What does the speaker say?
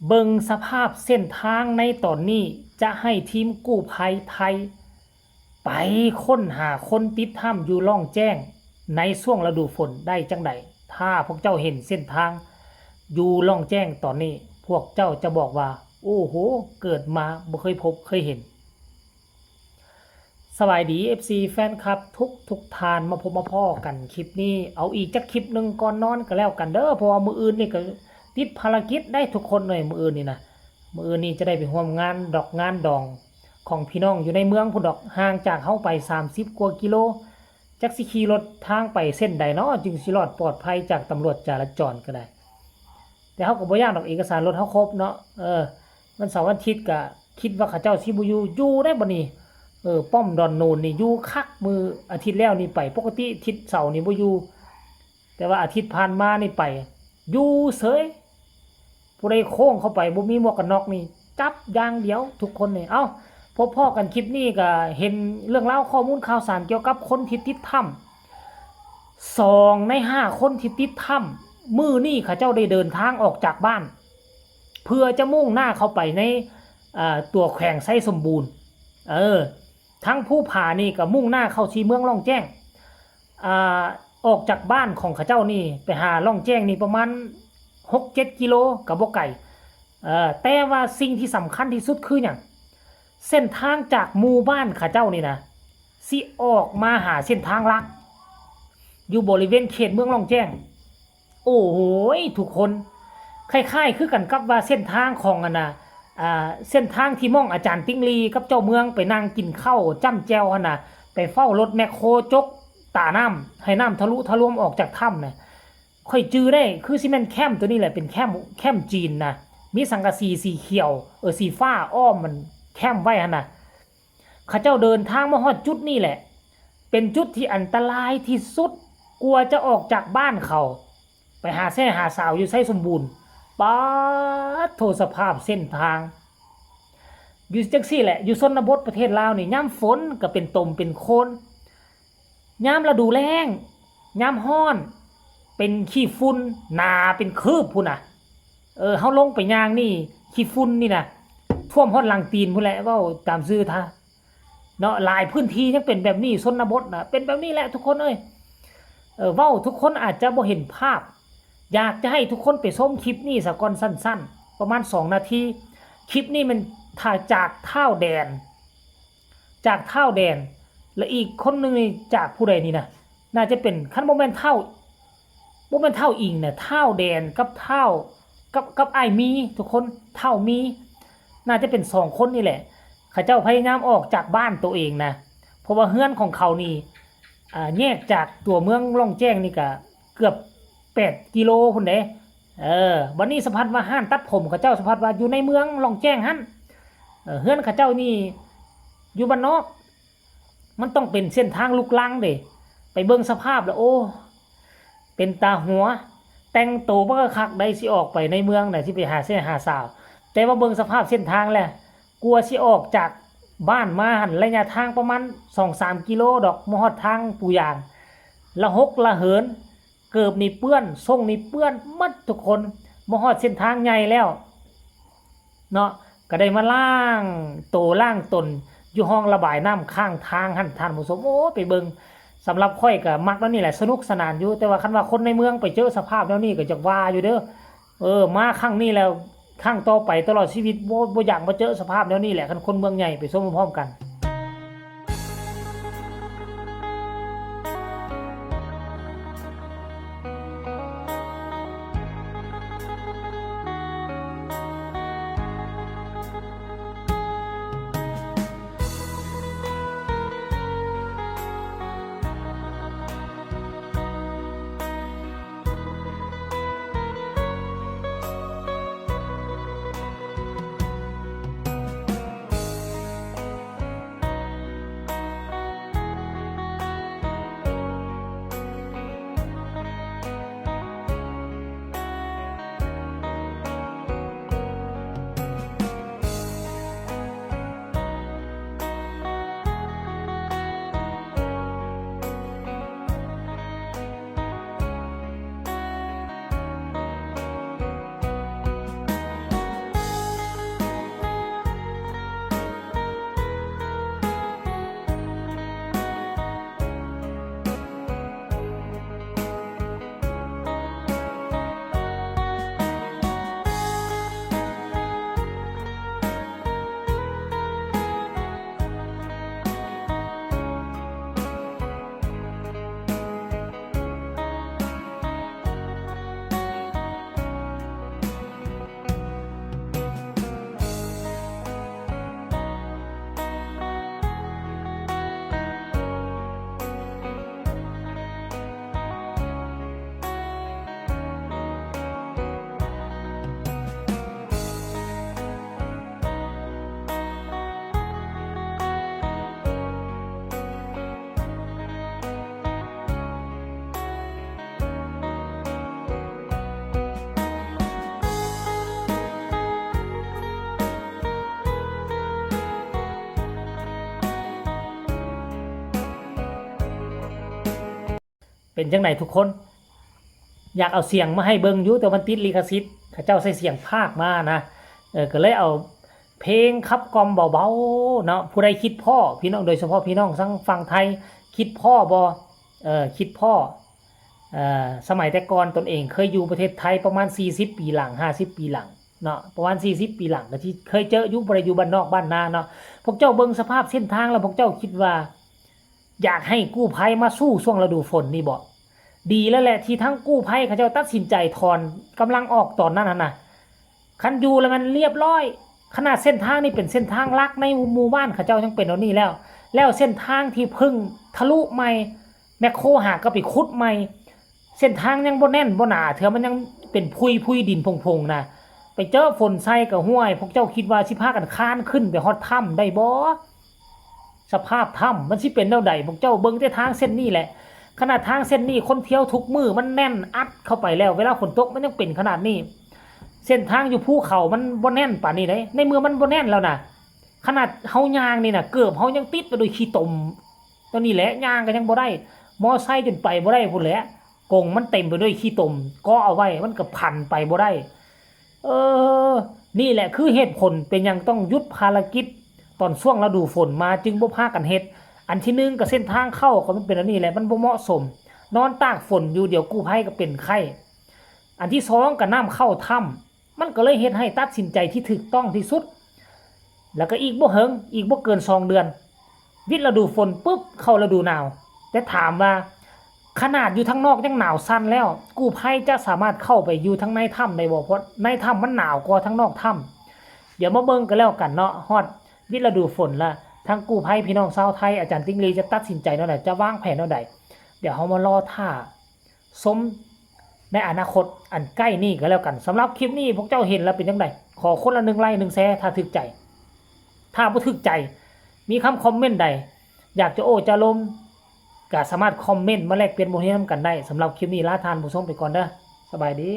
ເບິ່ງສະພາບເສັ້ນທາງໃນຕອນນີ້ ຈະໃຫ້ທີມກູ້ໄພໄທໄປຄົ້ນຫາຄົນຕິດຖ້ຳຢູ່ລ່ອງແຈ້ງໃນຊ່ວງລະດູຝົນໄດ້ຈັ່ງໃດ? ຖ້າພວກເຈົ້າເຫັນເສັ້ນທາງຢູ່ລ່ອງແຈ້ງຕອນນີ້ ພວກເຈົ້າຈະບອກວ່າ ໂອ້ໂຫ ເກີດມາບໍ່ເຄີຍພົບເຄີຍເຫັນ. ສະບາຍດີ ເອັຟຊີ ແຟນຄລັບທຸກໆທ່ານ ມາພົບມາພໍ້ກັນຄລິບນີ້ ເອົາອີກຈັກຄລິບໜຶ່ງກ່ອນນອນກໍແລ້ວກັນເດີ ເພາະວ່າມື້ອື່ນນີ້ກໍຕິດພາລະກິດໄດ໋ທຸກຄົນເອີຍ ມື້ອື່ນນີ້ນະ. ມື້ອື່ນນີ້ຈະໄດ້ໄປຮ່ວມງານດອກງານດອງຂອງພີ່ນ້ອງຢູ່ໃນເມືອງພຸ້ນດອກ ຫ່າງຈາກເຮົາໄປສາມສິບກວ່າກິໂລ. ຈັກຊິຂີ່ລົດທາງໄປເສັ້ນໃດເນາະ ຈຶ່ງຊິລອດປອດໄພຈາກຕຳຫຼວດຈະລາຈອນກໍໄດ້. ແຕ່ເຮົາກໍບໍ່ຢ້ານດອກ ເອກະສານລົດເຮົາຄົບເນາະ. ເອີ ວັນເສົາວັນອາທິດກະຄິດວ່າເຂົາເຈົ້າຊິບໍ່ຢູ່ ຢູ່ໄດ໋ບັດນີ້. ເອີ ປ້ອມດອນໂນນນີ້ຢູ່ຄັກ ມື້ອາທິດແລ້ວນີ້ໄປ ປົກກະຕິອາທິດເສົານີ້ບໍ່ຢູ່ ແຕ່ວ່າອາທິດຜ່ານມານີ້ໄປ ຢູ່ເສີຍ. ຜູ້ໃດໂຄ້ງເຂົ້າໄປບໍ່ມີໝວກກັນນັອກນີ້ ຈັບຢ່າງດຽວທຸກຄົນນີ້. ເອົ້າ ພົບພໍ້ກັນຄລິບນີ້ກໍເຫັນເລື່ອງລາວຂໍ້ມູນຂ່າວສານກ່ຽວກັບຄົນທີ່ຕິດຖ້ຳ ສອງໃນຫ້າຄົນທີ່ຕິດຖ້ຳ ມື້ນີ້ເຂົາເຈົ້າໄດ້ເດີນທາງອອກຈາກບ້ານ ເພື່ອຈະມຸ່ງໜ້າເຂົ້າໄປໃນ ເອີ ຕົວແຂວງໄຊສົມບູນ. ເອີ ທາງພູຜານີ້ກໍມຸ່ງໜ້າເຂົ້າທີ່ເມືອງລ່ອງແຈ້ງ. ອາ ອອກຈາກບ້ານຂອງເຂົາເຈົ້ານີ້ໄປຫາລ່ອງແຈ້ງນີ້ປະມານຫົກເຈັດກິໂລ ກໍບໍ່ໄກ. ເອີ ແຕ່ວ່າສິ່ງທີ່ສຳຄັນທີ່ສຸດຄືຫຍັງ? ເສັ້ນທາງຈາກໝູ່ບ້ານເຂົາເຈົ້ານີ້ນະ ຊິອອກມາຫາເສັ້ນທາງຫຼັກ ຢູ່ບໍລິເວນເຂດເມືອງລ່ອງແຈ້ງ. ໂອ້ໂຫຍ ທຸກຄົນ ຄ້າຍໆຄືກັນກັບວ່າເສັ້ນທາງຂອງ ອັນນ່າ ອ່າ ເສັ້ນທາງທີ່ໝ່ອງອາຈານຕິ່ງລີກັບເຈົ້າເມືອງໄປນັ່ງກິນເຂົ້າຈ້ຳແຈ່ວຫັ້ນນະ ໄປເຝົ້າລົດແມັກໂຄຈົກຕານ້ຳ ໃຫ້ນ້ຳທະລຸທະລວມອອກຈາກຖ້ຳນະ. ຂ້ອຍຈື່ໄດ້ ຄືຊິແມ່ນແຄມໂຕນີ້ແຫຼະ ເປັນແຄມ ແຄມຈີນນະ ມີສັງກະສີສີຂຽວ ເອີ ສີຟ້າອ້ອມມັນແຄມໄວ້ຫັ້ນນະ. ເຂົາເຈົ້າເດີນທາງມາຮອດຈຸດນີ້ແຫຼະ ເປັນຈຸດທີ່ອັນຕະລາຍທີ່ສຸດ ກວ່າຈະອອກຈາກບ້ານເຂົາໄປຫາແຊຫາສາວຢູ່ໄຊສົມບູນ. ປາດໂທ ສະພາບເສັ້ນທາງ ຢູ່ຈັ່ງຊີ້ແຫຼະ ຢູ່ຊົນນະບົດປະເທດລາວນີ້ ຍາມຝົນກໍເປັນຕົມເປັນໂຄນ ຍາມລະດູແລ້ງ ຍາມຮ້ອນ ເປັນຂີ້ຝຸ່ນ ໜາເປັນຄືບພຸ້ນນະ. ເອີ ເຮົາລົງໄປຍ່າງນີ້ ຂີ້ຝຸ່ນນີ້ນະ ຖ້ວມຮອດຫຼັງຕີນພຸ້ນແຫຼະ ເວົ້າຕາມຊື່ທ່າເນາະ. ຫຼາຍພື້ນທີ່ຍັງເປັນແບບນີ້ ຊົນນະບົດນະ ເປັນແບບນີ້ແຫຼະທຸກຄົນເອີຍ. ເອີ ເວົ້າທຸກຄົນອາດຈະບໍ່ເຫັນພາບ ຢາກຈະໃຫ້ທຸກຄົນໄປຊົມຄລິບນີ້ສາກ່ອນ ສັ້ນໆ ປະມານສອງນາທີ. ຄລິບນີ້ແມ່ນ ຖ້າຈາກທ້າວແດນ ຈາກທ້າວແດນ ແລະ ອີກຄົນໜຶ່ງນີ້ຈາກຜູ້ໃດນີ້ນະ ໜ້າຈະເປັນ ຄັນບໍ່ແມ່ນທ້າວ ບໍ່ແມ່ນທ້າວອິງນະ ທ້າວແດນກັບທ້າວ ກັບ ກັບອ້າຍມີ ທຸກຄົນ ທ້າວມີ ໜ້າຈະເປັນສອງຄົນນີ້ແຫຼະ. ເຂົາເຈົ້າພະຍາຍາມອອກຈາກບ້ານໂຕເອງນະ ເພາະວ່າເຮືອນຂອງເຂົານີ້ ອ່າ ແຍກຈາກຕົວເມືອງລ່ອງແຈ້ງນີ້ກະເກືອບແປດກິໂລພຸ້ນເດ້. ເອີ ບັດນີ້ສະພັດວ່າຮ້ານຕັດຜົມເຂົາເຈົ້າ ສະພັດວ່າຢູ່ໃນເມືອງລ່ອງແຈ້ງຫັ້ນ. ເອີ ເຮືອນເຂົາເຈົ້ານີ້ຢູ່ບ້ານນອກ ມັນຕ້ອງເປັນເສັ້ນທາງລູກລັງເດ້. ໄປເບິ່ງສະພາບແລ້ວ ໂອ້ ເປັນຕາຫົວ. ແຕ່ງໂຕບັກກະຄັກໄດ໋ ຊິອອກໄປໃນເມືອງນະ ຊິໄປຫາແຊຫາສາວ. ແຕ່ວ່າເບິ່ງສະພາບເສັ້ນທາງແລ້ວ ກວ່າຊິອອກຈາກບ້ານມາຫັ້ນ ໄລຍະທາງປະມານສອງສາມກິໂລດອກ ມາຮອດທາງປູຢາງ ລະຫົກລະເຫີນ ເກີບນີ້ເປື້ອນ ສົ້ງນີ້ເປື້ອນໝົດທຸກຄົນ. ມາຮອດເສັ້ນທາງໃຫຍ່ແລ້ວເນາະ ກໍໄດ້ມາລ້າງໂຕລ້າງຕົນຢູ່ຮ່ອງລະບາຍນ້ຳຂ້າງທາງຫັ້ນ ທ່ານຜູ້ຊົມ. ໂອ້ ໄປເບິ່ງ ສຳລັບຂ້ອຍກໍມັກແນວນີ້ແຫຼະ ສະໜຸກສະໜານຢູ່. ແຕ່ວ່າຄັນວ່າຄົນໃນເມືອງໄປເຈີສະພາບແນວນີ້ກໍຢາກວ່າຢູ່ເດີ. ເອີ ມາຄັ້ງນີ້ແລ້ວ ຄັ້ງຕໍ່ໄປຕະຫຼອດຊີວິດ ບໍ່ ບໍ່ຢາກມາເຈີສະພາບແນວນີ້ແຫຼະ ຄັນຄົນເມືອງໃຫຍ່ໄປຊົມພ້ອມໆກັນ. ປັນຈັ່ງໃດທຸກຄົນ? ຢາກເອົາສຽງມາໃຫ້ເບິ່ງຢູ່ ແຕ່ມັນຕິດລິຂະສິດ ເຂົາເຈົ້າໃຊ້ສຽງພາກມານະ. ເອີ ກໍເລີຍເອົາເພງຂັບກ່ອມເບົາໆເນາະ. ຜູ້ໃດຄິດພໍ້ ພີ່ນ້ອງ ໂດຍສະເພາະພີ່ນ້ອງທາງຝັ່ງໄທ ຄິດພໍ້ບໍ່? ເອີ ຄິດພໍ້ ເອີ ສະໄໝແຕ່ກ່ອນຕົນເອງເຄີຍຢູ່ປະເທດໄທປະມານສີ່ສິບປີຫຼັງ ຫ້າສິບປີຫຼັງເນາະ ປະມານສີ່ສິບປີຫຼັງ ກໍຊິເຄີຍເຈີຢູ່ ບໍ່ໄດ້ຢູ່ບ້ານນອກບ້ານນາເນາະ. ພວກເຈົ້າເບິ່ງສະພາບເສັ້ນທາງແລ້ວ ພວກເຈົ້າຄິດວ່າ ຢາກໃຫ້ກູ້ໄພມາສູ້ຊ່ວງລະດູຝົນນີ້ບໍ? ດີແລ້ວແຫຼະ ທີ່ທາງກູ້ໄພເຂົາເຈົ້າຕັດສິນໃຈຖອນກຳລັງອອກຕອນນັ້ນຫັ້ນນະ. ຄັນຢູ່ແລ້ວແມ່ນລຽບລ້ອຍ. ຂະໜາດເສັ້ນທາງນີ້ເປັນເສັ້ນທາງຫຼັກໃນໝູ່ບ້ານເຂົາເຈົ້າຍັງເປັນແນວນີ້ແລ້ວ. ແລ້ວເສັ້ນທາງທີ່ເພິ່ງທະລຸໃໝ່ ແມັກໂຄຫາກໍໄປຂຸດໃໝ່. ເສັ້ນທາງຍັງບໍ່ແໜ້ນບໍ່ໜາເທື່ອ ມັນຍັງເປັນພຸຍ ພຸຍດິນພົງໆນະ. ໄປເຈີຝົນໃສ່ກໍ ຫ້ວຍ ພວກເຈົ້າຄິດວ່າຊິພາກັນຄານຂຶ້ນໄປຮອດຖ້ຳໄດ້ບໍ່? ສະພາບຖ້ຳມັນຊິເປັນແນວໃດ? ພວກເຈົ້າເບິ່ງແຕ່ທາງເສັ້ນນີ້ແຫຼະ. ຂະໜາດທາງເສັ້ນນີ້ຄົນທ່ຽວທຸກມື້ມັນແໜ້ນອັດເຂົ້າໄປແລ້ວ ເວລາຝົນຕົກມັນຍັງເປັນຂະໜາດນີ້. ເສັ້ນທາງຢູ່ພູເຂົາມັນບໍ່ແໜ້ນປານນີ້ເດ້ ໃນເມື່ອມັນບໍ່ແໜ້ນແລ້ວນະ. ຂະໜາດເຮົາຍ່າງນີ້ນະ ເກີບເຮົາຍັງຕິດໄປດ້ວຍຂີ້ຕົມ ຕົວນີ້ແຫຼະ ຍ່າງກໍຍັງບໍ່ໄດ້ ມໍໄຊຈົນໄປບໍ່ໄດ້ພຸ້ນແຫຼະ. ກົງມັນເຕັມໄປດ້ວຍຂີ້ຕົມ ເກາະເອົາໄວ້ ມັນກໍຜັນໄປບໍ່ໄດ້. ເອີ ນີ້ແຫຼະຄືເຫດຜົນເປັນຫຍັງຕ້ອງຢຸດພາລະກິດຕອນຊ່ວງລະດູຝົນມາ ຈຶ່ງບໍ່ພາກັນເຮັດ. ອັນທີໜຶ່ງກໍເສັ້ນທາງເຂົ້າກໍມັນເປັນອັນນີ້ແຫຼະ ມັນບໍ່ເໝາະສົມ ນອນຕາກຝົນຢູ່ ດຽວກູ້ໄພກໍເປັນໄຂ້. ອັນທີສອງກໍນ້ຳເຂົ້າຖ້ຳ ມັນກໍເລີຍເຮັດໃຫ້ຕັດສິນໃຈທີ່ຖືກຕ້ອງທີ່ສຸດ. ແລ້ວກໍອີກບໍ່ເຫິງ ອີກບໍ່ເກີນສອງເດືອນ ວິດລະດູຝົນປຶບ ເຂົ້າລະດູໜາວ. ແຕ່ຖາມວ່າ ຂະໜາດຢູ່ທາງນອກຍັງໜາວສັ່ນແລ້ວ ກູ້ໄພຈະສາມາດເຂົ້າໄປຢູ່ທາງໃນຖ້ຳໄດ້ບໍ່? ເພາະໃນຖ້ຳມັນໜາວກວ່າທາງນອກຖ້ຳ. ດຽວມາເບິ່ງກັນແລ້ວກັນເນາະ ຮອດວິດລະດູຝົນລະ ທາງກູ້ໄພພີ່ນ້ອງຊາວໄທ ອາຈານຕິ່ງລີຈະຕັດສິນໃຈແນວໃດ ຈະວາງແຜນແນວໃດ? ດຽວເຮົາມາລໍຖ້າ ຊົມໃນອະນາຄົດອັນໃກ້ນີ້ກໍແລ້ວກັນ. ສຳລັບຄລິບນີ້ພວກເຈົ້າເຫັນແລ້ວເປັນຈັ່ງໃດ? ຂໍຄົນລະໜຶ່ງໄລ້ ໜຶ່ງແຊ ຖ້າຖືກໃຈ. ຖ້າບໍ່ຖືກໃຈ ມີຄຳຄອມເມັນໃດ ຢາກຈະໂອ້ຈະລົມ ກໍສາມາດຄອມເມັນມາແລກປ່ຽນບົດຮຽນນຳກັນໄດ້. ສຳລັບຄລິບນີ້ລາທ່ານຜູ້ຊົມໄປກ່ອນເດີ້. ສະບາຍດີ.